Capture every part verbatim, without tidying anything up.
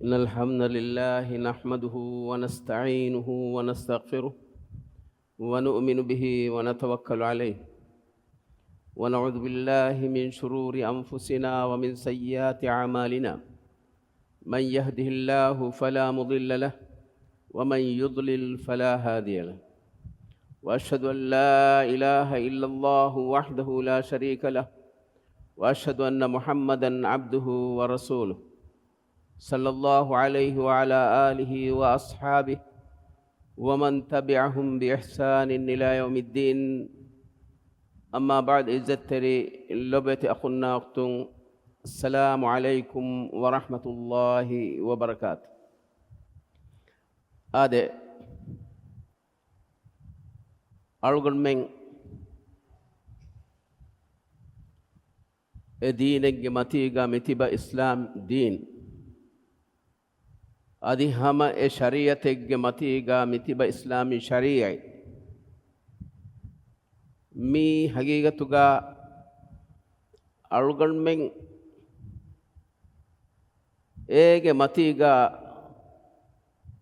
إن الحمد لله نحمده ونستعينه ونستغفره ونؤمن به ونتوكل عليه، ونعوذ بالله من شرور أنفسنا ومن سيئات أعمالنا. من يهده الله فلا مضل له، ومن يضلل فلا هادي له. وأشهد أن لا إله إلا الله وحده لا شريك له، وأشهد أن محمدا عبده ورسوله، صلى الله عليه وعلى آله وأصحابه ومن تبعهم بإحسان إلى يوم الدين. أما بعد، އިއްޒަތްތެރި ލޮބުވެތި އަޚުންނާ އުޚްތުން، السلام عليكم ورحمة الله وبركاته. އާދެ، އަޅުގަނޑުމެން އެ ދީނެއްގެ މަތީގަ މިތިބަ އިސްލާމް ދީން، އަދި ހަމަ އެ ޝަރީޢަތެއްގެ މަތީގަ މިތިބަ އިސްލާމީ ޝަރީޢަތް. މީ ހަގީގަތުގަ އަޅުގަނޑުމެން އޭގެ މަތީގަ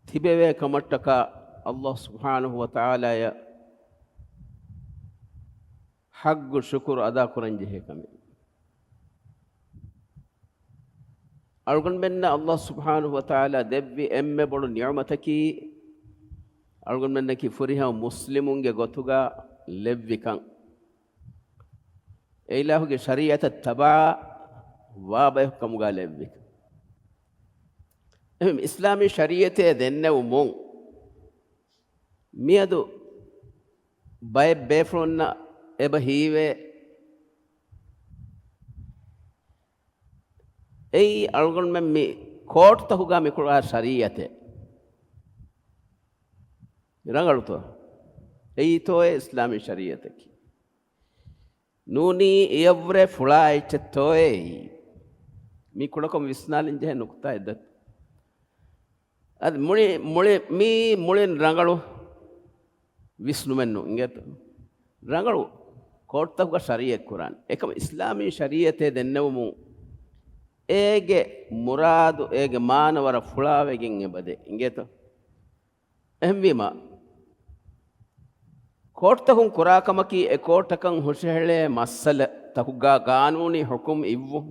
ތިބެވޭ ކަމަށްޓަކާ، އައްލާހު ސުބްޙާނަހު ވަތަޢާލާއަށް ޙައްޤު ޝުކުރު އަދާކުރަން ޖެހޭ ކަމެއް. އަޅުގަނޑުމެންނަށް އައްލާހު ސުބްޙާނަހު ވަތަޢާލާ ދެއްވި އެންމެ ބޮޑު ނިޢުމަތަކީ، އަޅުގަނޑުމެންނަކީ ފުރިހަމަ މުސްލިމުންގެ ގޮތުގަ ލެއްވިކަން. އެ އިލާހުގެ ޝަރީޢަތަށް ތަބަޢާ ވާ ބަޔަކު ކަމުގަ ލެއްވި. އެހެން އިސްލާމީ ޝަރީޢަތޭ ދެންނެވުމުން މިއަދު ބައެއް ބޭފުޅުންނަށް އެބަ ހީވޭ، އެއީ އަޅުގަނޑުމެން މި ކޯޓްތަކުގަ މި ކުރާ ޝަރީޢަތެއް. ރަނގަޅުތޯ؟ އެއީތޯއޭ އިސްލާމީ ޝަރީޢަތަކީ؟ ނޫނީ އެޔަށްވުރެ ފުޅާ އެއްޗެއްތޯއޭ އެއީ؟ މީ ކުޑަކޮށް ވިސްނާލަން ޖެހޭ ނުކުތާއެއް ދަތު. އަދި މުޅި، މުޅި، މީ މުޅިން ރަނގަޅު ވިސްނުމެއްނު އިނގޭތޯ؟ ރަނގަޅު ކޯޓްތަކުގަ ޝަރީޢަތް ކުރާނެ. އެކަމަ އިސްލާމީ ޝަރީޢަތޭ ދެންނެވުމުން އޭގެ މުރާދު، އޭގެ މާނަ ވަރަށް ފުޅާވެގެން އެބަދޭ އިނގޭތޯ؟ އެހެންވީމަ، ކޯޓްތަކުން ކުރާ ކަމަކީ އެ ކޯޓަކަށް ހުށަހެޅޭ މައްސަލަތަކުގަ ގާނޫނީ ޙުކުމް އިއްވުން.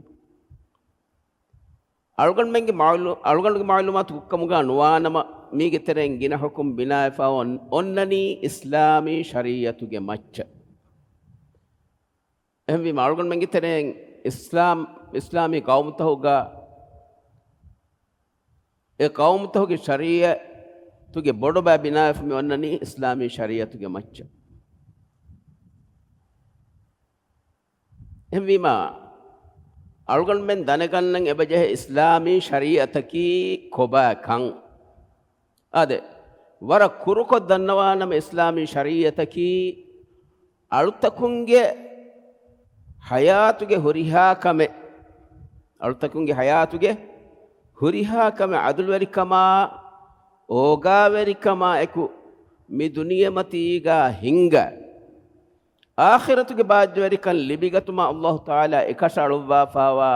އަޅުގަނޑުމެންގެ މަޢުލޫ-، އަޅުގަނޑުގެ މަޢުލޫމާތު ކުއްކަމުގަ ނުވާނަމަ، މީގެ ތެރެއިން ގިނަ ޙުކުމް ބިނާވެފަ އޮން-، އޮންނަނީ އިސްލާމީ ޝަރީޢަތުގެ މައްޗަށް. އެހެންވީމަ، އަޅުގަނޑުމެންގެ ތެރެއިން އިސްލާމް، އިސްލާމީ ޤައުމުތަކުގަ އެ ޤައުމުތަކުގެ ޝަރީޢަތުގެ ބޮޑުބައި ބިނާވެފަ މި އޮންނަނީ އިސްލާމީ ޝަރީޢަތުގެ މައްޗަށް. އެހެންވީމަ، އަޅުގަނޑުމެން ދަނެގަންނަން އެބަޖެހޭ އިސްލާމީ ޝަރީޢަތަކީ ކޮބާކަން. އާދެ، ވަރަށް ކުރުކޮށް ދަންނަވާނަމަ، އިސްލާމީ ޝަރީޢަތަކީ އަޅުތަކުންގެ ޙަޔާތުގެ ހުރިހާ ކަމެއް، އަޅުތަކުންގެ ޙަޔާތުގެ ހުރިހާ ކަމެއް ޢަދުލުވެރިކަމާ، އޯގާވެރިކަމާ އެކު މި ދުނިޔެމަތީގަ ހިންގާ، އާޚިރަތުގެ ބާއްޖަވެރިކަން ލިބިގަތުމަށް އައްލާހު ތަޢާލާ އެކަށައަޅުއްވާފާވާ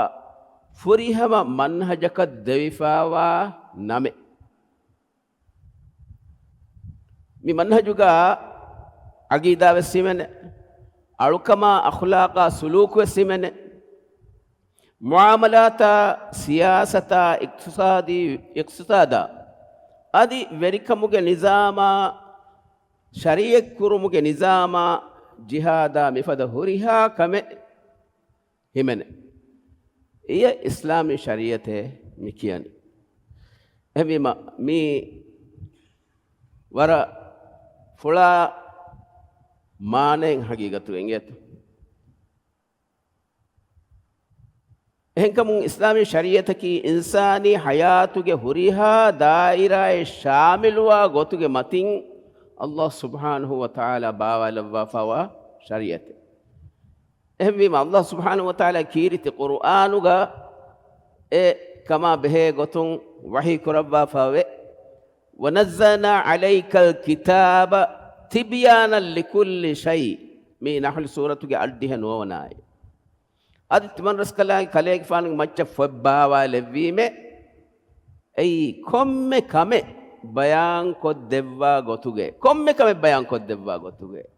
ފުރިހަމަ މަންހަޖަކަށް ދެވިފާވާ ނަމެއް. މި މަންހަޖުގަ ޢަގީދާވެސް ހިމެނޭ، އަޅުކަމާ އަޚްލާޤާ ސުލޫކުވެސް ހިމެނޭ، މުޢާމަލާތާ ސިޔާސަތާ އިޤްތިޞާދީ، އިޤްތިޞާދާ އަދި ވެރިކަމުގެ ނިޒާމާ، ޝަރީޢަތް ކުރުމުގެ ނިޒާމާ، ޖިހާދާ މިފަދަ ހުރިހާ ކަމެއް ހިމެނޭ. އެޔަށް އިސްލާމީ ޝަރީޢަތޭ މި ކިޔަނީ. އެހެންވީމަ، މީ ވަރަށް ފުޅާ މާނައެއް ޙަޤީޤަތުގަ އިނގޭތަ؟ އެހެންކަމުން އިސްލާމީ ޝަރީޢަތަކީ އިންސާނީ ޙަޔާތުގެ ހުރިހާ ދާއިރާއެއް ޝާމިލުވާ ގޮތުގެ މަތިން އައްލާހު ސުބްޙާނަހު ވަ ތަޢާލާ ބާވާލައްވާފައިވާ ޝަރީޢަތެއް. އެހެންވީމަ، އައްލާހު ސުބްޙާނަހު ވަ ތަޢާލާ ކީރިތި ޤުރުއާނުގަ އެ ކަމާ ބެހޭ ގޮތުން ވަޙީ ކުރައްވާފައިވޭ، وَنَزَّلْنَا عَلَيْكَ الْكِتَابَ تِبْيَانًا لِكُلِّ شَيْءٍ. މީ ނަޙްލު ސޫރަތުގެ އަށްޑިހަ ނުވަވަނަ އާޔަތް. އަދި ތިމަންރަސްކަލާނގެ ކަލޭގެފާނުގެ މައްޗަށް ފޮތް ބާވާލެއްވީމޭ، އެއީ ކޮންމެ ކަމެއް ބަޔާންކޮށްދެއްވާ ގޮތުގައި، ކޮންމެ ކަމެއް ބަޔާންކޮށްދެއްވާ ގޮތުގައި.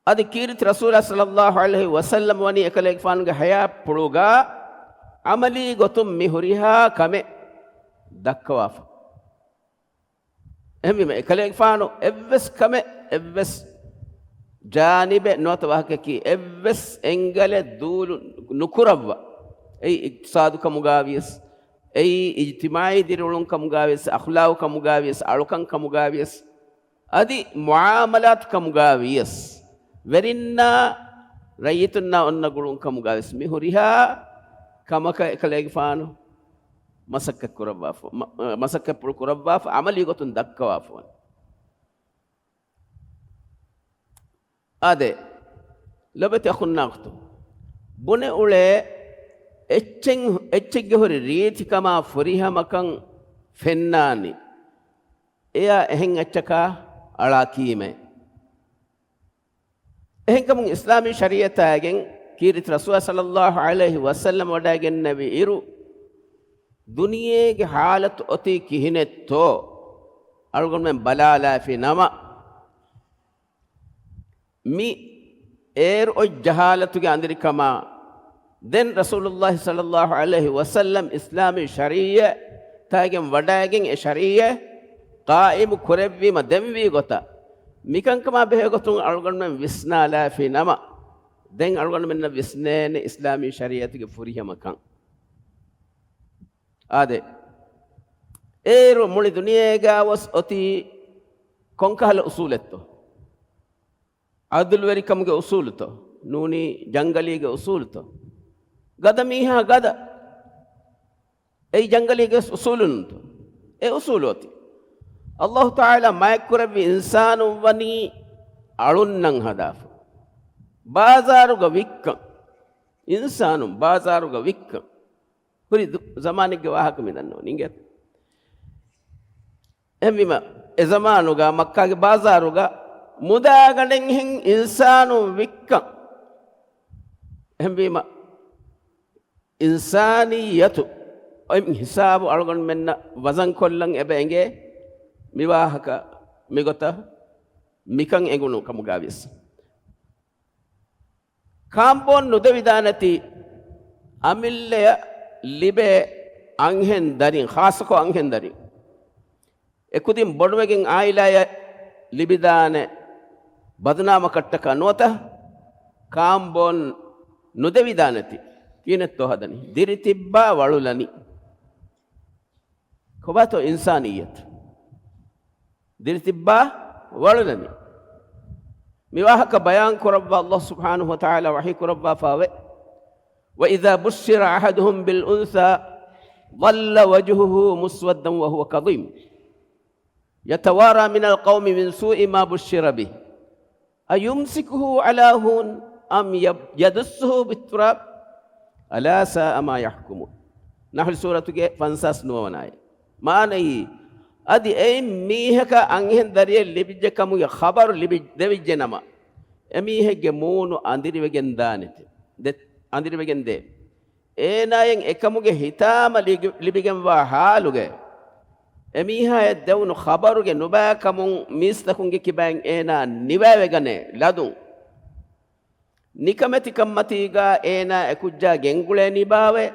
އަދި ކީރިތި ރަސޫލާ ޞައްލައްލާހު ޢަލައިހި ވަސައްލަމް ވަނީ އެކަލޭގެފާނުގެ ޙަޔާތްޕުޅުގަ ޢަމަލީ ގޮތުން މި ހުރިހާ ކަމެއް ދައްކަވާފަ. އެހެންވީމަ، އެކަލޭގެފާނު އެއްވެސް ކަމެއް، އެއްވެސް ޖާނިބެއް ނުވަތަ ވާހަކައަކީ، އެއްވެސް އެންގަލެއް ދޫލު ނުކުރައްވާ. އެއީ އިޤްތިޞާދު ކަމުގަ ވިޔަސް، އެއީ އިޖްތިމާޢީ ދިރިއުޅުން ކަމުގަ ވިޔަސް، އަޚްލާޤު ކަމުގަ ވިޔަސް، އަޅުކަން ކަމުގަ ވިޔަސް، އަދި މުޢާމަލާތު ކަމުގަ ވިޔަސް، ވެރިންނާ ރައްޔިތުންނާ އޮންނަ ގުޅުން ކަމުގަ ވިޔަސް، މި ހުރިހާ ކަމަކަށް އެކަލޭގެފާނު މަސައްކަތް ކުރައްވާފަ، މަ-، މަސައްކަތްޕުޅު ކުރައްވާފަ، ޢަމަލީ ގޮތުން ދައްކަވާފަ ވަނީ. އާދެ، ލޮބެތި އަޚުންނާ އުޚްތުން، ބުނެ އުޅޭ އެއްޗެއް، އެއްޗެއްގެ ހުރި ރީތިކަމާ ފުރިހަމަކަން ފެންނާނީ، އެޔާ އެހެން އެއްޗަކާ އަޅާ ކީމޭ. އެހެންކަމުން އިސްލާމީ ޝަރީޢަތާގެން ކީރިތި ރަސޫލާ ޞައްލައްލާހު ޢަލައިހި ވަސައްލަމް ވަޑައިގެންނެވި އިރު، ދުނިޔޭގެ ޙާލަތު އޮތީ ކިހިނެއްތޯ އަޅުގަނޑުމެން ބަލާލާފި ނަމަ، މި އޭރު އޮތް ޖަހާލަތުގެ އަނދިރިކަމާ، ދެން ރަސޫލުﷲ ޞައްލައްލާހު ޢަލައިހި ވަސައްލަމް އިސްލާމީ ޝަރީޢަތާގެން ވަޑައިގެން އެ ޝަރީޢަތް ޤާއިމު ކުރެއްވީމަ ދެންވީ ގޮތަށް، މިކަންކަމާ ބެހޭ ގޮތުން އަޅުގަނޑުމެން ވިސްނާލާފި ނަމަ، ދެން އަޅުގަނޑުމެންނަށް ވިސްނޭނެ އިސްލާމީ ޝަރީޢަތުގެ ފުރިހަމަކަން. އާދެ، އޭރު މުޅި ދުނިޔޭގަ ވެސް އޮތީ ކޮންކަހަލަ އުސޫލެއްތޯ؟ ޢަދުލުވެރިކަމުގެ އުސޫލުތޯ؟ ނޫނީ ޖަންގަލީގެ އުސޫލުތޯ؟ ގަދަ މީހާ ގަދަ. އެއީ ޖަންގަލީގެ އުސޫލުންތޯ؟ އެ އުސޫލު އޮތީ. ﷲ ތަޢާލާ މާތްކުރެއްވި އިންސާނުން ވަނީ އަޅުންނަށް ހަދާފަ، ބާޒާރުގަ ވިއްކަން. އިންސާނުން ބާޒާރުގަ ވިއްކަން. ހުރި ދު-، ޒަމާނެއްގެ ވާހަކަ މި ދަންނަވަނީ އިނގޭތަ؟ އެހެންވީމަ، އެ ޒަމާނުގަ މައްކާގެ ބާޒާރުގަ މުދާގަނޑެއްހެން އިންސާނުން ވިއްކަން. އެހެންވީމަ، އިންސާނިއްޔަތު އޮތް ހިސާބު އަޅުގަނޑުމެންނަށް ވަޒަންކޮށްލަން އެބަ އެނގޭ މި ވާހަކަ މިގޮތަށް މިކަން އެނގުނު ކަމުގަ ވިޔަސް. ކާންބޯން ނުދެވިދާނެތީ އަމިއްލަޔަށް ލިބޭ އަންހެން ދަރިން، ޚާއްޞަކޮށް އަންހެން ދަރިން. އެކުދިން ބޮޑުވެގެން އާއިލާޔަށް ލިބިދާނެ ބަދުނާމަކަށްޓަކާ ނުވަތަ ކާންބޯން ނުދެވިދާނެތީ ކިހިނެއްތޯ ހަދަނީ؟ ދިރިތިއްބާ ވަޅުލަނީ. ކޮބާތޯ އިންސާނިއްޔަތު؟ ދިރިތިއްބާ ވަޅުލަނީ. މި ވާހަކަ ބަޔާން ކުރައްވާ ﷲ ސުބްޙާނަހޫ ވަތަޢާލާ ވަޙީ ކުރައްވާފައިވޭ، وإذا بشر أحدهم بالأنثى ظل وجهه مسودا وهو كظيم يتوارى من القوم من سوء ما بشر به أيمسكه على هون أم يب-، يدسه بالتراب ألا ساء ما يحكمون. ނަޙްލު ސޫރަތުގެ ފަންސާސް ނުވަވަނަ އާޔަތް. މާނައީ، އަދި އެއިން މީހަކަށް އަންހެން ދަރިއެއް ލިބިއްޖެ ކަމުގެ ޚަބަރު ލިބި-، ދެވިއްޖެ ނަމަ، އެމީހެއްގެ މޫނު އަނދިރިވެގެން ދާނެތެ. ދެ-، އަނދިރިވެގެން ދޭ. އޭނާއަށް އެކަމުގެ ހިތާމަ ލިގި-، ލިބިގެންވާ ޙާލުގައި، އެމީހާއަށް ދެވުނު ޚަބަރުގެ ނުބައިކަމުން މީސްތަކުންގެ ކިބައިން އޭނާ ނިވައިވެގަނޭ ލަދުން. ނިކަމެތިކަންމަތީގަ އޭނާ އެކުއްޖާ ގެންގުޅޭނީ ބާވައޭ؟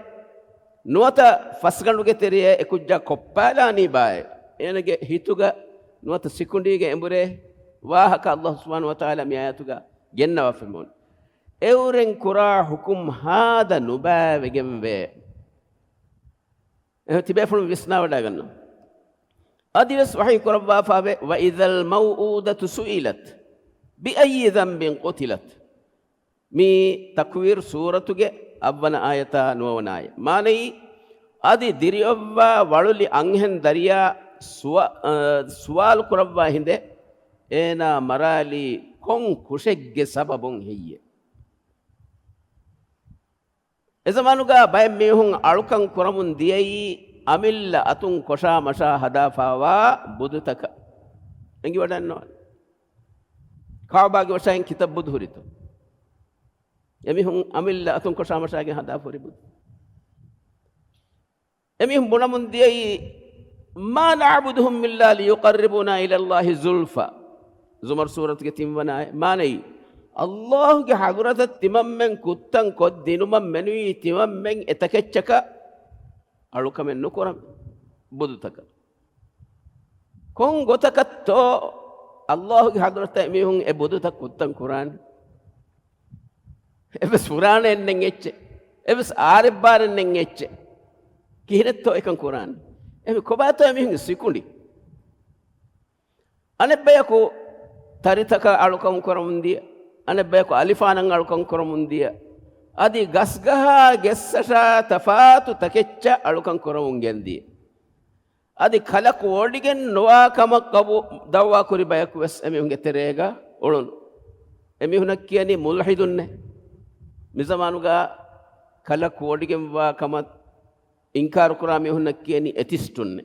ނުވަތަ ފަސްގަނޑުގެ ތެރެއަށް އެކުއްޖާ ކޮށްޕާލާނީ ބާވައޭ؟ އޭނަގެ ހިތުގަ ނުވަތަ ސިކުނޑީގަ އެނބުރޭ ވާހަކަ ﷲ ސުބްޙާނަހޫ ވަތަޢާލާ މި އާޔަތުގަ ގެންނަވާފައިވަނީ. އެއުރެން ކުރާ ޙުކުމް ހާދަ ނުބައިވެގެންވޭ. އެހެން ތިބޭފުޅުން ވިސްނާވަޑައިގަންނަ. އަދިވެސް ވަޙީ ކުރައްވާފައިވޭ، وإذا الموءودة سئلت بأي ذنب قتلت. މީ ތަކުވީރު ސޫރަތުގެ އަށްވަނަ އާޔަތާ ނުވަވަނަ އާޔަތް. މާނައީ، އަދި ދިރިއޮއްވާ ވަޅުލި އަންހެން ދަރިޔާ ސުވާ-، އަ، ސުވާލު ކުރައްވާ ހިނދެ، އޭނާ މަރާލީ ކޮން ކުށެއްގެ ސަބަބުން ހެއްޔޭ؟ އެޒަމާނުގަ ބައެއް މީހުން އަޅުކަން ކުރަމުން ދިޔައީ އަމިއްލަ އަތުން ކޮށާ މަށާ ހަދާފައިވާ ބުދުތަކަށް. އެނގިވަޑައެއްނުވާނެ. ކަޢުބާގެ ވަށައިން ކިތައް ބުދު ހުރިތޯ؟ އެމީހުން އަމިއްލަ އަތުން ކޮށާ މަށާގެން ހަދާފަ ހުރި ބުދު. އެމީހުން ބުނަމުން ދިޔައީ، "ما نعبدهم إلا ليقربونا إلى الله زلفى." ޒުމަރު ސޫރަތުގެ ތިންވަނަ އާޔަތް. މާނައީ، ﷲގެ ޙަޟްރަތަށް ތިމަންމެން ކުއްތަން ކޮށްދިނުމަށް މެނުވީ ތިމަންމެން އެތަކެއްޗަކަށް އަޅުކަމެއް ނުކުރަން ބުދުތަކަށް. ކޮން ގޮތަކަށްތޯ ﷲގެ ޙަޟްރަތަށް އެމީހުން އެ ބުދުތައް ކުއްތަން ކުރާނެ؟ އެއްވެސް ފުރާނައެއް ނެތް އެއްޗެއް، އެއްވެސް އާރެއްބާރެއް ނެތް އެއްޗެއް. ކިހިނެއްތޯ އެކަން ކުރާނެ؟ އެމީ ކޮބާތޯ އެމީހުންގެ ސިކުނޑި؟ އަނެއްބަޔަކު ތަރިތަކަށް އަޅުކަން ކުރަމުން ދިޔަ، އަނެއްބަޔަކު އަލިފާނަށް އަޅުކަން ކުރަމުން ދިޔަ، އަދި ގަސްގަހާ ގެއްސަށާ ތަފާތު ތަކެއްޗަށް އަޅުކަން ކުރަމުން ގެންދިޔަ. އަދި ކަލަކު ވޮޑިގެން ނުވާ ކަމަށް ޤަބޫ-، ދަޢުވާ ކުރި ބަޔަކު ވެސް އެމީހުންގެ ތެރޭގަ އުޅުނު. އެމީހުނަށް ކިޔަނީ މުލްޙިދުންނޭ. މިޒަމާނުގަ ކަލަކު ވޮޑިގެންވާ ކަމަށް އިންކާރު ކުރާ މީހުންނަށް ކިޔަނީ އެތިސްޓުންނޭ.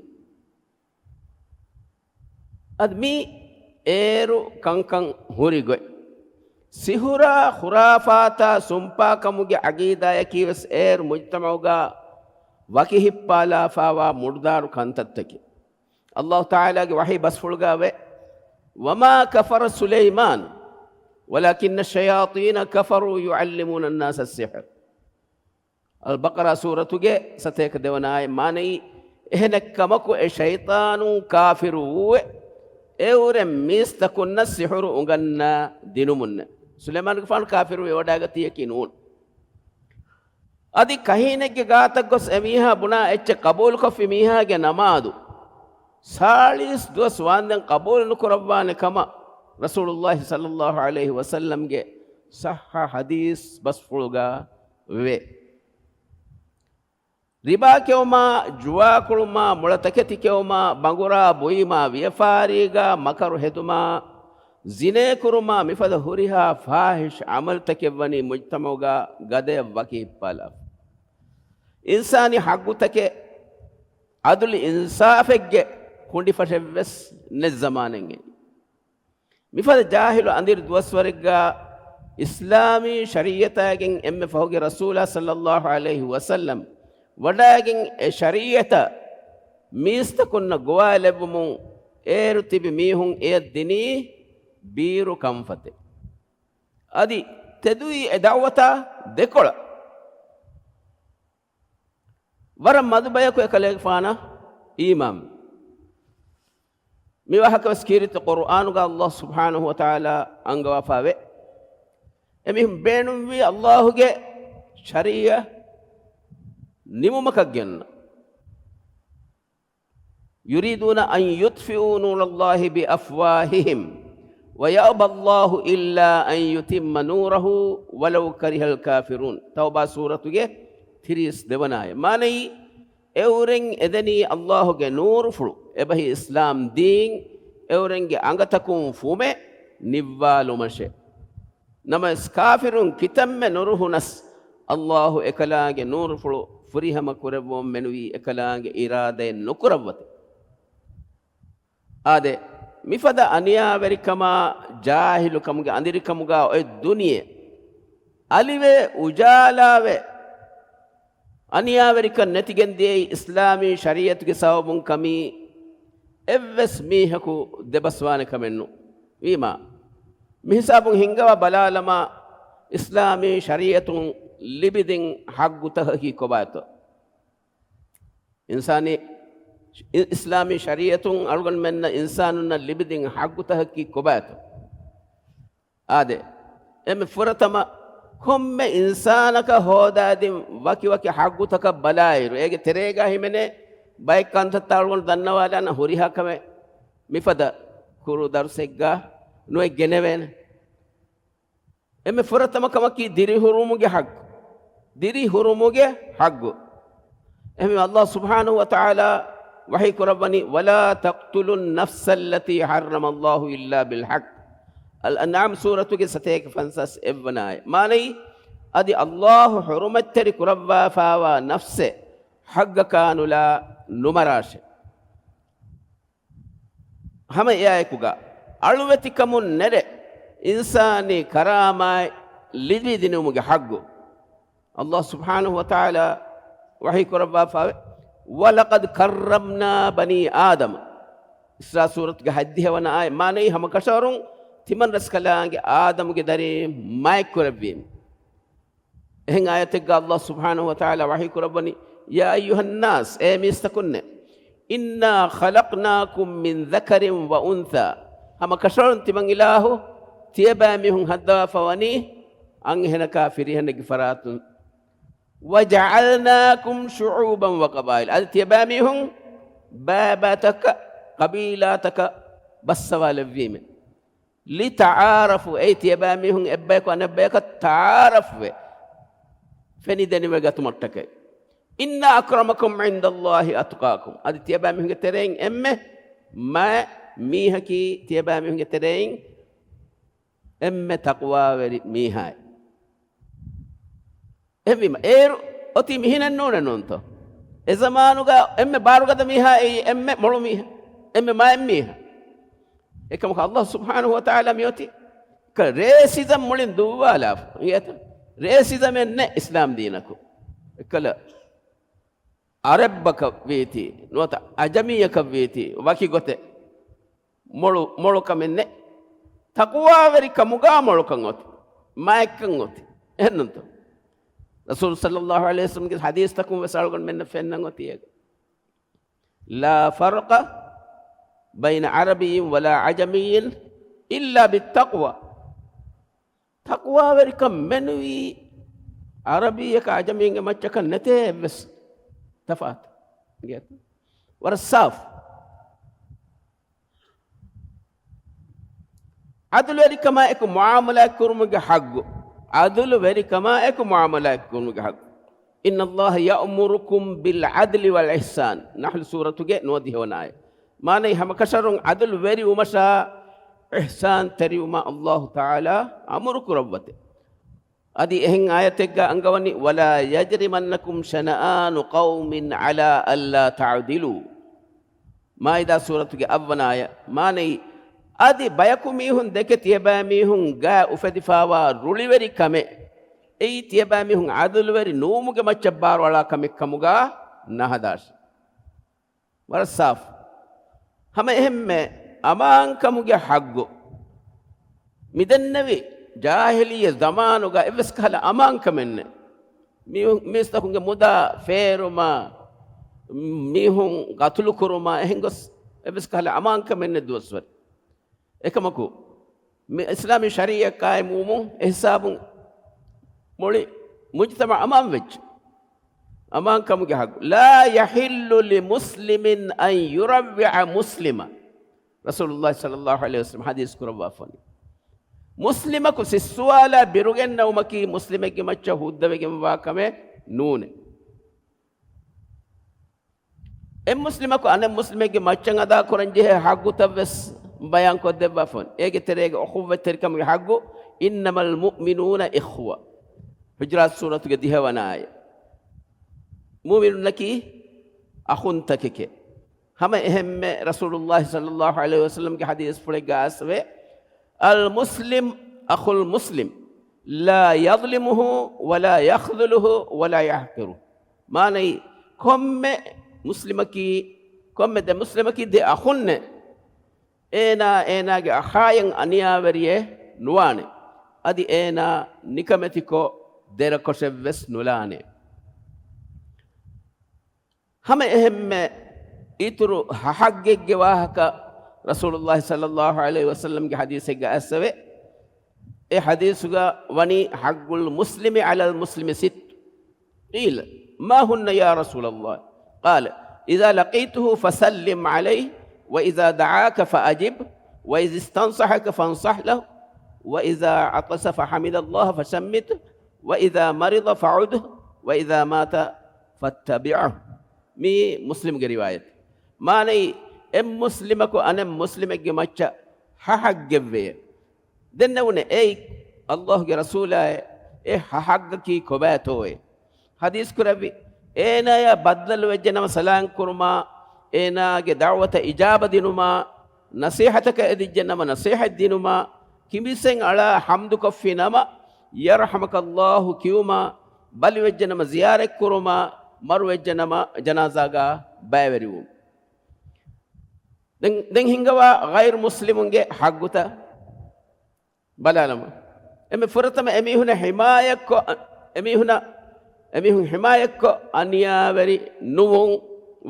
އަދި މީ އޭރު ކަންކަން ހުރި ގޮތް. ސިހުރާ ޚުރާފާތާ ސުންޕާކަމުގެ ޢަގީދާޔަކީ ވެސް އޭރު މުޖްތަމަޢުގަ ވަކި ހިއްޕާލާފާވާ މުޑުދާރު ކަންތައްތަކެއް. ﷲ ތަޢާލާގެ ވަޙީ ބަސްފުޅުގަ ވޭ، "وما كفر سليمان ولكن الشياطين كفروا يعلمون الناس السحر." އަލްބަޤަރާ ސޫރަތުގެ ސަތޭކަ ދެވަނަ އާޔަތް. މާނައީ، އެހެނެއްކަމަކު އެ ޝައިޠާނުން ކާފިރުވެ، އެއުރެން މީސްތަކުންނަށް ސިޙުރު އުނގަންނާ ދިނުމުންނެ. ސުލައިމާނުގެފާނު ކާފިރުވެ ވަޑައިގަތީއަކީ ނޫން. އަދި ކަހީނެއްގެ ގާތަށް ގޮސް އެމީހާ ބުނާ އެއްޗެއް ޤަބޫލުކޮށްފި މީހާގެ ނަމާދު ސާޅީސް ދުވަސް ވާންދެން ޤަބޫލު ނުކުރައްވާނެ ކަމަށް ރަސޫލުﷲ ޞައްލަﷲ ޢަލައިހި ވަސައްލަމްގެ ޞައްޙަ ޙަދީޘް ބަސްފުޅުގަ ވޭ. ރިބާ ކެއުމާ، ޖުވާކުޅުމާ، މޮޅަ ތަކެތި ކެއުމާ، ބަނގުރާ ބުއިމާ، ވިޔަފާރީގަ މަކަރު ހެދުމާ، ޒިނޭ ކުރުމާ، މިފަދަ ހުރިހާ ފާޙިޝް ޢަމަލުތަކެއްވަނީ މުޖްތަމަޢުގަ ގަދަޔަށް ވަކި ހިއްޕާލާފަ. އިންސާނީ ޙައްޤުތަކެއް، ޢަދުލު އިންސާފެއްގެ ކުނޑިފަށެއްވެސް ނެތް ޒަމާނެއް އެއީ. މިފަދަ ޖާހިލު އަނދިރި ދުވަސްވަރެއްގަ އިސްލާމީ ޝަރީޢަތާގެން އެންމެ ފަހުގެ ރަސޫލާ ޞައްލަﷲ ޢަލައިހި ވަސައްލަމް ވަޑައިގެން އެ ޝަރީޢަތަށް މީސްތަކުންނަށް ގޮވާލެއްވުމުން އޭރު ތިބި މީހުން އެޔަށް ދިނީ ބީރު ކަންފަތެއް. އަދި ތެދުވީ އެ ދަޢުވަތާ ދެކޮޅަށް. ވަރަށް މަދު ބަޔަކު އެކަލޭގެފާނަށް އީމާންވި. މި ވާހަކަ ވެސް ކީރިތި ޤުރުއާނުގަ ﷲ ސުބްޙާނަހޫ ވަތަޢާލާ އަންގަވާފާވޭ. އެމީހުން ބޭނުންވީ ﷲގެ ޝަރީޢަތް ނިމުމަކަށް ގެންނަ. يريدون أن يطفئوا نور الله بأفواههم ويأبى الله إلا أن يتم نوره ولو كره الكافرون. ތައުބާ ސޫރަތުގެ ތިރީސް ދެވަނަ އާޔަތް. މާނައީ، އެއުރެން އެދެނީ ﷲގެ ނޫރުފުޅު، އެބަހީ އިސްލާމް ދީން، އެއުރެންގެ އަނގަތަކުން ފުމެއް ނިއްވާލުމަށޭ. ނަމަވެސް ކާފިރުން ކިތަންމެ ނުރުހުނަސް، ﷲ އެކަލާނގެ ނޫރުފުޅު ފުރިހަމަ ކުރެއްވުމަށް މެނުވީ އެކަލާނގެ އިރާދައެއް ނުކުރައްވަތި. އާދެ، މިފަދަ އަނިޔާވެރިކަމާ، ޖާހިލުކަމުގެ އަނދިރިކަމުގަ އޮތް ދުނިޔެ އަލިވެ، އުޖާލާވެ، އަނިޔާވެރިކަން ނެތިގެން ދިޔައީ އިސްލާމީ ޝަރީޢަތުގެ ސަބަބުން ކަމީ އެއްވެސް މީހަކު ދެބަސްވާނެ ކަމެއް ނޫން. ވީމާ، މިހިސާބުން ހިންގަވާ ބަލާލަމާ، އިސްލާމީ ޝަރީޢަތުން ލިބިދިން ޙައްޤުތަކަކީ ކޮބާތޯ؟ އިންސާނީ، އި-، އިސްލާމީ ޝަރީޢަތުން އަޅުގަނޑުމެންނަށް އިންސާނުންނަށް ލިބިދިން ޙައްޤުތަކަކީ ކޮބާތޯ؟ އާދެ، އެންމެ ފުރަތަމަ ކޮންމެ އިންސާނަކަށް ހޯދާދިން ވަކިވަކި ޙައްޤުތަކަށް ބަލާއިރު، އޭގެ ތެރޭގަ ހިމެނޭ ބައެއް ކަންތައްތައް އަޅުގަނޑު ދަންނަވާލާނަ ހުރިހާ ކަމެއް މިފަދަ ކުރު ދަރުސެއްގަ ނުއެއް ގެނެވޭނެ. އެންމެ ފުރަތަމަ ކަމަކީ ދިރިހުރުމުގެ ޙައްޤު. ދިރިހުރުމުގެ ޙައްޤު. އެހެންވެ، ﷲ ސުބްޙާނަހޫ ވަތަޢާލާ ވަޙީ ކުރައްވަނީ، "ولا تقتلوا النفس التي حرم الله إلا بالحق." އަލްއަންޢާމް ސޫރަތުގެ ސަތޭކަ ފަންސާސް އެއްވަނަ އާޔަތް. މާނައީ، އަދި ﷲ ޙުރުމަތްތެރި ކުރައްވާފާވާ ނަފްސެއް ޙައްޤަކާ ނުލާ ނުމަރާށޭ. ހަމަ އެއާއެކުގަ އަޅުވެތިކަމުން ނެރެ އިންސާނީ ކަރާމާތް ލިބިދިނުމުގެ ޙައްޤު. ﷲ ސުބްޙާނަހޫ ވަތަޢާލާ ވަޙީ ކުރައްވާފާވެ، وَلَقَدْ كَرَّمْنَا بَنِي آدَمَ. އިސްރާ ސޫރަތުގެ ހަތްދިހަ ވަނަ އާޔަތް. މާނައީ ހަމަ ކަށަވަރުން ތިމަން ރަސްކަލާނގެ އާދަމުގެ ދަރިން މާތްކުރެއްވީމެ. އެހެން އާޔަތެއްގަ ﷲ ސުބްޙާނަހޫ ވަތަޢާލާ ވަޙީ ކުރައްވަނީ، يَا أَيُّهَا النَّاسُ، އޭ މީސްތަކުންނޭ، إِنَّا خَلَقْنَاكُم مِّن ذَكَرٍ وَأُنثَىٰ، ހަމަ ކަށަވަރުން ތިމަން އިލާހު ތިޔަބައިމީހުން ހައްދަވާފަ ވަނީ އަންހެނަކާ ފިރިހެނެއްގެ ފަރާތުން. وَجَعَلْنَاكُمْ شُعُوبًا وَقَبَائِلَ، އަދި ތިޔަބައިމީހުން ބައިބައިތަކަށް، ޤަބީލާތަކަށް ބައްސަވާލެއްވީމެ. لِتَعَارَفُوا، އެއީ ތިޔަބައިމީހުން އެއްބަޔަކު އަނެއްބަޔަކަށް ތަޢާރަފްވެ ފެނިދެނިވެގަތުމަށްޓަކައި. إِنَّ أَكْرَمَكُمْ عِندَ اللَّهِ أَتْقَاكُمْ، އަދި ތިޔަބައިމީހުންގެ ތެރެއިން އެންމެ މާތް މީހަކީ ތިޔަބައިމީހުންގެ ތެރެއިން އެންމެ ތަޤްވާވެރި މީހާއި. އެހެންވީމަ، އޭރު އޮތީ މިހެނެއް ނޫނެއް ނޫންތޯ؟ އެ ޒަމާނުގަ އެންމެ ބާރުގަދަ މީހާ އެއީ އެންމެ މޮޅު މީހާ، އެންމެ މާތް މީހާ. އެކަމަކު ﷲ ސުބްޙާނަހޫ ވަތަޢާލާ މިއޮތީ ރޭސިޒަމް މުޅިން ދުއްވާލާފަ. އިނގޭތަ؟ ރޭސިޒަމެއް ނެތް އިސްލާމް ދީނަކު. އެއްކަލަ އަރަބަކަށް ވީތީ، ނުވަތަ އަޖަމީއަކަށް ވީތީ، ވަކި ގޮތެއް. މޮޅު، މޮޅުކަމެއް ނެތް. ތަޤްވާވެރިކަމުގާ މޮޅުކަން އޮތީ. މާތްކަން އޮތީ. އެހެންނޫންތޯ؟ ރަސޫލު ޞައްލައްލާހު ޢަލައިހި ވަސައްލަމްގެ ޙަދީޘްތަކުން ވެސް އަޅުގަނޑުމެންނަށް ފެންނަން އޮތީ އޭގަ. لَا فَرْقَ بَيْنَ عَرَبِيٍّ وَلَا عَجَمِيٍّ إِلَّا بِالتَّقْوَىٰ. ތަޤްވާވެރިކަން މެނުވީ ޢަރަބީއަކާ ޢަޖަމީންގެ މައްޗަކަށް ނެތޭ އެއްވެސް ތަފާތެއް. ވަރަށް ސާފު. ޢަދުލުވެރިކަމާއެކު މުޢާމަލާތްކުރުމުގެ ޙައްޤު. ޢަދުލުވެރިކަމާއެކު މުޢާމަލާތްކުރުމުގެ ޙައްޤު. إِنَّ اللَّهَ يَأْمُرُكُم بِالْعَدْلِ وَالْإِحْسَانِ. ނަޙްލު ސޫރަތުގެ ނުވަދިހަ ވަނަ އާޔަތް. މާނައީ ހަމަކަށަވަރުން ޢަދުލުވެރިވުމަށާ އިޙްސާންތެރިވުމަށް ﷲ ތަޢާލާ އަމުރު ކުރައްވަތެ. އަދި އެހެން އާޔަތެއްގަ އަންގަވަނީ، وَلَا يَجْرِمَنَّكُمْ شَنَآنُ قَوْمٍ عَلَىٰ أَلَّا تَعْدِلُوا. މާއިދާ ސޫރަތުގެ އަށްވަނަ އާޔަތް. މާނައީ، އަދި ބަޔަކު މީހުން ދެކެ ތިޔަބައިމީހުން ގާ އުފެދިފާވާ ރުޅިވެރި ކަމެއް، އެއީ ތިޔަބައިމީހުން ޢަދުލުވެރި ނުވުމުގެ މައްޗަށް ބާރުއަޅާ ކަމެއް ކަމުގާ ނަހަދާށި. ވަރަށް ސާފު. ހަމަ އެހެންމެ އަމާންކަމުގެ ޙައްޤު. މިދެންނެވި ޖާހިލިއްޔަ ޒަމާނުގަ އެއްވެސް ކަހަލަ އަމާންކަމެއް ނެތް. މީ-، މީސްތަކުންގެ މުދާ ފޭރުމާ، މީހުން ގަތުލު ކުރުމާ އެހެން ގޮސް އެއްވެސް ކަހަލަ އަމާންކަމެއް ނެތް ދުވަސްވަރެއް. އެކަމަކު، މި އިސްލާމީ ޝަރީޢަތް ޤާއިމުވުމުން އެހިސާބުން މުޅި މުޖްތަމަޢު އަމާން ވެއްޖެ. އަމާންކަމުގެ ޙައްޤު. لَا يَحِلُّ لِمُسْلِمٍ أَن يُرَوِّعَ مُسْلِمًا. ރަސޫލުﷲ ޞައްލައްލާހު ޢަލައިހި ވަސައްލަމަ ޙަދީޘް ކުރައްވާފަނީ. މުސްލިމަކު ސިއްސުވާލާ ބިރުގެންނެވުމަކީ މުސްލިމެއްގެ މައްޗަށް ހުއްދަވެގެންވާ ކަމެއް ނޫނޭ. އެއް މުސްލިމަކު އަނެއް މުސްލިމެއްގެ މައްޗަށް އަދާކުރަން ޖެހޭ ޙައްޤުތައް ވެސް ބަޔާންކޮށްދެއްވާފަ އޮން. އޭގެ ތެރޭގަ އުޚުއްވަތްތެރިކަމުގެ ޙައްޤު، إِنَّمَا الْمُؤْمِنُونَ إِخْوَةٌ. ޙުޖުރާތު ސޫރަތުގެ ދިހަވަނަ އާޔަތް. މުއުމިނުންނަކީ އަޚުންތަކެކޭ. ހަމަ އެހެންމެ ރަސޫލުﷲ ޞައްލައްލާހު ޢަލައިހި ވަސައްލަމްގެ ޙަދީޘްފުޅެއްގަ އައިސްވޭ، الْمُسْلِمُ أَخُو الْمُسْلِمِ لَا يَظْلِمُهُ وَلَا يَخْذُلُهُ وَلَا يَحْقِرُهُ. މާނައީ، ކޮންމެ މުސްލިމަކީ، ކޮންމެ ދެ މުސްލިމަކީ ދެ އަޚުންނޭ. އޭނާ އޭނާގެ އަޚާއަށް އަނިޔާވެރިއެއް ނުވާނެ. އަދި އޭނާ ނިކަމެތިކޮށް ދެރަކޮށެއްވެސް ނުލާނެ. ހަމަ އެހެންމެ އިތުރު ޙައްޤެއްގެ ވާހަކަ ރަސޫލުﷲ ޞައްލައްލާހު ޢަލައިހި ވަސައްލަމްގެ ޙަދީޘެއްގަ އައިސްވޭ. އެ ޙަދީޘުގަ ވަނީ، حَقُّ الْمُسْلِمِ عَلَى الْمُسْلِمِ سِتٌّ. قِيلَ مَا هُنَّ يَا رَسُولَ اللَّهِ؟ قَالَ إِذَا لَقِيتَهُ فَسَلِّمْ عَلَيْهِ، وَإِذَا دَعَاكَ فَأَجِبْهُ، وَإِذَا اسْتَنصَحَكَ فَانْصَحْ لَهُ، وَإِذَا عَطَسَ فَحَمِدَ اللَّهَ فَشَمِّتْهُ، وَإِذَا مَرِضَ فَعُدْهُ، وَإِذَا مَاتَ فَاتَّبِعْهُ. މީ މުސްލިމްގެ ރިވާޔަތެއް. މާނައީ، އެއް މުސްލިމަކު އަނެއް މުސްލިމެއްގެ މައްޗަށް ޙައްޤެއްވޭ. ދެންނެވުނެ އެއީ، ﷲގެ ރަސޫލާއޭ، އެ ޙައްޤަކީ ކޮބާތޯއޭ؟ ޙަދީޘް ކުރެއްވި، އޭނާޔާ ބައްދަލުވެއްޖެނަމަ ސަލާން ކުރުމާ، އޭނާގެ ދަޢުވަތަށް އިޖާބަ ދިނުމާ، ނަޞޭޙަތަކަށް އެދިއްޖެނަމަ ނަޞޭޙަތް ދިނުމާ، ކިނބިސްއެއް އަޅާ ޙަމްދުކޮށްފި ނަމަ، يَرْحَمُكَ اللَّهُ ކިޔުމާ، ބަލިވެއްޖެނަމަ ޒިޔާރަތް ކުރުމާ، މަރުވެއްޖެ ނަމަ ޖަނާޒާގަ ބައިވެރިވުން. ދެން، ދެން ހިނގަވާ ޣައިރު މުސްލިމުންގެ ޙައްޤުތައް ބަލާލަމާ. އެންމެ ފުރަތަމަ އެމީހުނަށް ޙިމާޔަތްކޮށް، އެމީހުނަށް، އެމީހުން ޙިމާޔަތްކޮށް އަނިޔާވެރި ނުވުން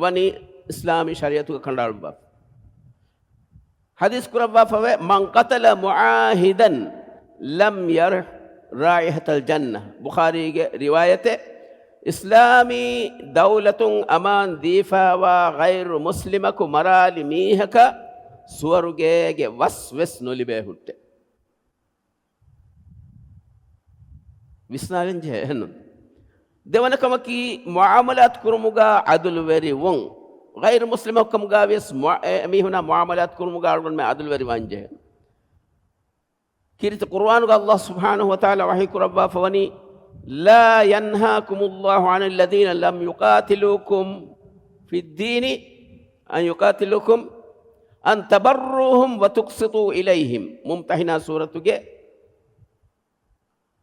ވަނީ އިސްލާމީ ޝަރީޢަތުގަ ކަނޑައަޅުއްވާފަ. ޙަދީޘް ކުރައްވާފަވޭ، "من قتل معاهدا لم يرح رائحة الجنة." ބުޚާރީގެ ރިވާޔަތެއް. އިސްލާމީ ދައުލަތުން އަމާން ދީފާވާ ޣައިރު މުސްލިމަކު މަރާލި މީހަކަށް ސުވަރުގޭގެ ވަސް ވެސް ނުލިބޭ ހުއްޓެ. ވިސްނާލަން ޖެހޭ އެހެންނު. ދެވަނަ ކަމަކީ، މުޢާމަލާތު ކުރުމުގަ ޢަދުލުވެރިވުން. ޣައިރު މުސްލިމަކު ކަމުގަ ވިޔަސް މުޢާ-، އެ-، އެމީހުނާ މުޢާމަލާތު ކުރުމުގަ އަޅުގަނޑުމެން ޢަދުލުވެރިވާން ޖެހޭ. ކީރިތި ޤުރުއާނުގަ ﷲ ސުބްޙާނަހު ވަތަޢާލާ ވަޙީ ކުރައްވާފަވަނީ، "لا ينهاكم الله عن الذين لم يقاتلوكم في الدين، أن يقاتلوكم، أن تبروهم وتقسطوا إليهم." މުމްތަޙިނާ ސޫރަތުގެ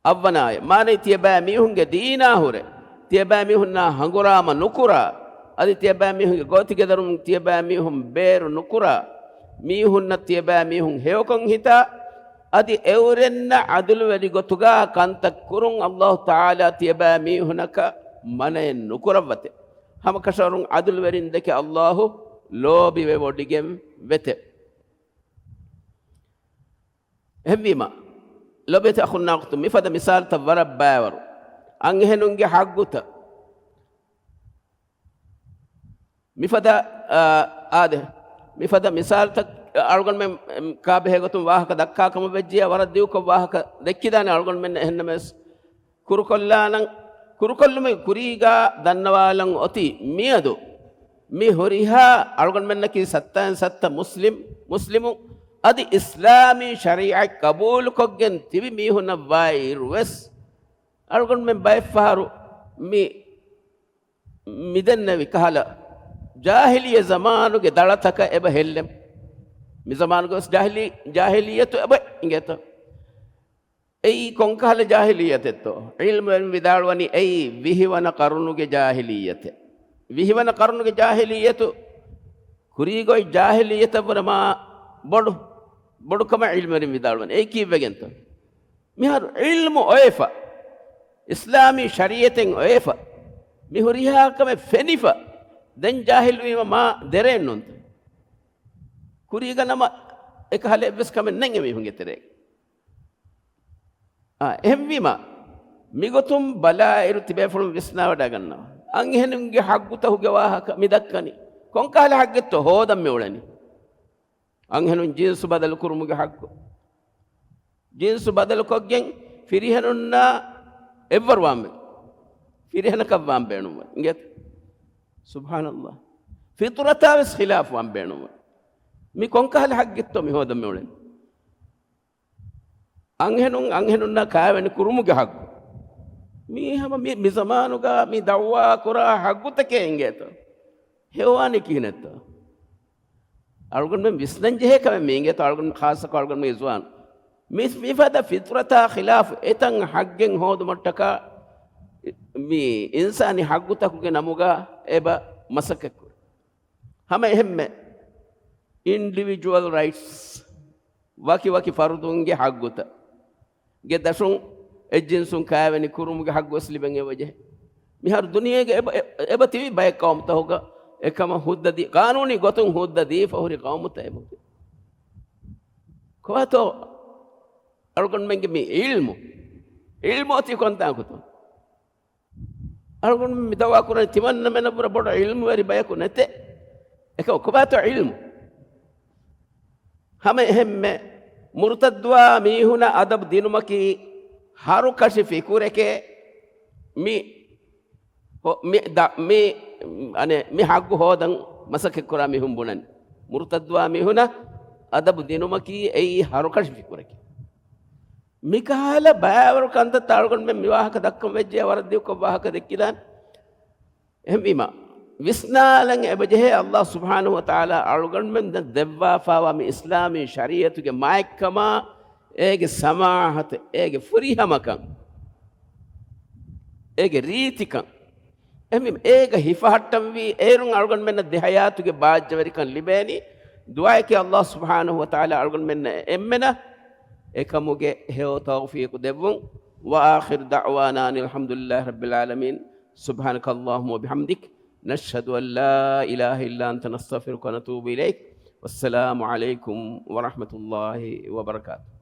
އަށްވަނަ އާޔަތް. މާނައީ، ތިޔަބައިމީހުންގެ ދީނާ ހުރެ ތިޔަބައިމީހުންނާ ހަނގުރާމަ ނުކުރާ، އަދި ތިޔަބައިމީހުންގެ ގޯތިގެދަރުން ތިޔަބައިމީހުން ބޭރު ނުކުރާ، މީހުންނަށް ތިޔަބައިމީހުން ހެޔޮކޮށް ހިތާ، އަދި އެއުރެންނަށް ޢަދުލުވެރި ގޮތުގަ ކަންތައް ކުރުން ﷲ ތަޢާލާ ތިޔަބައިމީހުނަކަށް މަނައެއް ނުކުރައްވަތެ. ހަމަކަށަވަރުން ޢަދުލުވެރިންދެކެ ﷲ ލޯބިވެވޮޑިގެން ވެތެ. އެހެންވީމަ، ލޯބިވެތި އަޚުންނާ އުޚްތުން، މިފަދަ މިސާލުތައް ވަރަށް ބައިވަރު. އަންހެނުންގެ ޙައްޤުތައް. މިފަދަ، އާ، އާދެ، މިފަދަ މިސާލުތައް އަޅުގަނޑުމެން ކާބެހޭ ގޮތުން ވާހަކަ ދައްކާ ކަމަށް ވެއްޖިއްޔާ ވަރަށް ދިގުކޮށް ވާހަކަ ދެއްކިދާނެ އަޅުގަނޑުމެން އެހެންނަމަވެސް. ކުރުކޮށްލާނަން، ކުރުކޮށްލުމުގެ ކުރީގާ ދަންނަވާލަން އޮތީ މިއަދު މި ހުރިހާ އަޅުގަނޑުމެންނަކީ ސައްތައިން ސައްތަ މުސްލިމް، މުސްލިމު، އަދި އިސްލާމީ ޝަރީޢަތް ޤަބޫލުކޮށްގެން ތިބި މީހުންނަށް ވާއިރު ވެސް، އަޅުގަނޑުމެން ބައެއްފަހަރު މި، މިދެންނެވި ކަހަލަ ޖާހިލިއްޔަ ޒަމާނުގެ ދަޅަތަކަށް އެބަ ހެއްލެން. މި ޒަމާނުގެ ވެސް ޖާހިލީ، ޖާހިލިއްޔަތު އެބަ އިނގޭތޯ. އެއީ ކޮންކަހަލަ ޖާހިލިއްޔަތެއްތޯ؟ ޢިލްމުވެރިން ވިދާޅުވަނީ އެއީ ވިހިވަނަ ޤަރުނުގެ ޖާހިލިއްޔަތެއް. ވިހިވަނަ ޤަރުނުގެ ޖާހިލިއްޔަތު ކުރީގޮތް ޖާހިލިއްޔަތަށްވުރެ މާ ބޮޑު، ބޮޑުކަމަށް ޢިލްމުވެރިން ވިދާޅުވަނީ. އެއީ ކީއްވެގެންތޯ؟ މިހާރު ޢިލްމު އޮވެފަ، އިސްލާމީ ޝަރީޢަތެއް އޮވެފަ، މި ހުރިހާ ކަމެއް ފެނިފަ، ދެން ޖާހިލުވީމަ މާ ދެރައެއް ނޫންތަ؟ ކުރީގަ ނަމަ އެކަހަލަ އެއްވެސް ކަމެއް ނެތް އެމީހުންގެ ތެރޭގަ. އާ، އެހެންވީމަ، މިގޮތުން ބަލާއިރު ތިބޭފުޅުން ވިސްނާވަޑައިގަންނަވާ. އަންހެނުންގެ ޙައްޤުތަކުގެ ވާހަކަ މި ދައްކަނީ. ކޮންކަހަލަ ޙައްޤެއްތޯ ހޯދަން މި އުޅެނީ؟ އަންހެނުން ޖިންސު ބަދަލު ކުރުމުގެ ޙައްޤު. ޖިންސު ބަދަލުކޮށްގެން ފިރިހެނުންނާ އެއްވަރުވާން ބޭ-، ފިރިހެނަކަށްވާން ބޭނުންވަން. އިނގޭތަ؟ ސުބްޙާނައްﷲ. ފިޠުރަތާ ވެސް ޚިލާފުވާން ބޭނުންވަން. މި ކޮންކަހަލަ ޙައްޤެއްތޯ މި ހޯދަން މި އުޅެނީ؟ އަންހެނުން އަންހެނުންނާ ކާވެނި ކުރުމުގެ ޙައްޤު. މީ ހަމަ މި، މި ޒަމާނުގަ މި ދަޢުވާ ކުރާ ޙައްޤުތަކެއް އިނގޭތޯ؟ ހެޔޮވާނީ ކިހިނެއްތޯ؟ އަޅުގަނޑުމެން ވިސްނަން ޖެހޭ ކަމެއް މީ އިނގޭތޯ؟ އަޅުގަނޑު ޚާއްޞަކޮށް އަޅުގަނޑުމެންގެ ޒުވާނުން މި، މިފަދަ ފިޠުރަތާ ޚިލާފު އެތަން ޙައްޤެއް ހޯދުމަށްޓަކާ މި އިންސާނީ ޙައްޤުތަކުގެ ނަމުގަ އެބަ މަސައްކަތްކުރޭ. ހަމަ އެހެންމެ އިންޑިވިޖުއަލް ރައިޓްސް، ވަކިވަކި ފަރުދުންގެ ޙައްޤުތައް، ގެ ދަށުން އެއްޖިންސުން ކާވެނި ކުރުމުގެ ޙައްޤު ވެސް ލިބެން އެބަޖެހޭ. މިހާރު ދުނިޔޭގެ އެބަ، އެ-، އެބަ ތިބި ބައެއް ޤައުމުތަކުގަ އެކަމަށް ހުއްދަ ދީ، ޤާނޫނީ ގޮތުން ހުއްދަ ދީފަ ހުރި ޤައުމުތައް އެބަ ހުރި. ކޮބާތޯ އަޅުގަނޑުމެންގެ މި ޢިލްމު، ޢިލްމު އޮތީ ކޮންތާކުތޯ؟ އަޅުގަނޑު މި ދަޢުވާ ކުރަނީ ތިމަންނަމެނަށްވުރެ ބޮޑަށް ޢިލްމުވެރި ބަޔަކު ނެތޭ. އެކަމަކު ކޮބާތޯ ޢިލްމު؟ ހަމަ އެހެންމެ މުރުތައްދުވާ މީހުނަށް އަދަބު ދިނުމަކީ ހަރުކަށި ފިކުރެކޭ. މި ހޮ-، މި ދަ-، މި، އަނެއް، މި ޙައްޤު ހޯދަން މަސައްކަތްކުރާ މީހުން ބުނަނީ. މުރުތައްދުވާ މީހުނަށް އަދަބު ދިނުމަކީ އެއީ ހަރުކަށި ފިކުރެކޭ. މިކަހަލަ ބައިވަރު ކަންތައްތައް އަޅުގަނޑުމެން މި ވާހަކަ ދައްކަން ވެއްޖެ ވަރަށް ދިގުކޮށް ވާހަކަ ދެއްކިދާނެ. އެހެންވީމަ، ވިސްނާލަން އެބަޖެހޭ ﷲ ސުބްޙާނަހޫ ވަތަޢާލާ އަޅުގަނޑުމެން ދެ-، ދެއްވާފާވާ މި އިސްލާމީ ޝަރީޢަތުގެ މާތްކަމާ، އޭގެ ސަމާޙަތު، އޭގެ ފުރިހަމަކަން، އޭގެ ރީތިކަން. އެހެންވީމަ އޭގަ ހިފަހައްޓަންވީ އޭރުން އަޅުގަނޑުމެންނަށް ދެހަޔާތުގެ ބާއްޖަވެރިކަން ލިބޭނީ. ދުޢާއަކީ އައްލާހު ސުބްޙާނަހު ވަތަޢާލާ އަޅުގަނޑުމެންނަށް އެންމެނަށް އެކަމުގެ ހެޔޮ ތައުފީޤު ދެއްވުން. وآخر دعوانا أن الحمد لله رب العالمين. سبحانك اللهم وبحمدك، نشهد أن لا إله إلا أنت، نستغفرك ونتوب إليك. والسلام عليكم ورحمة الله وبركاته.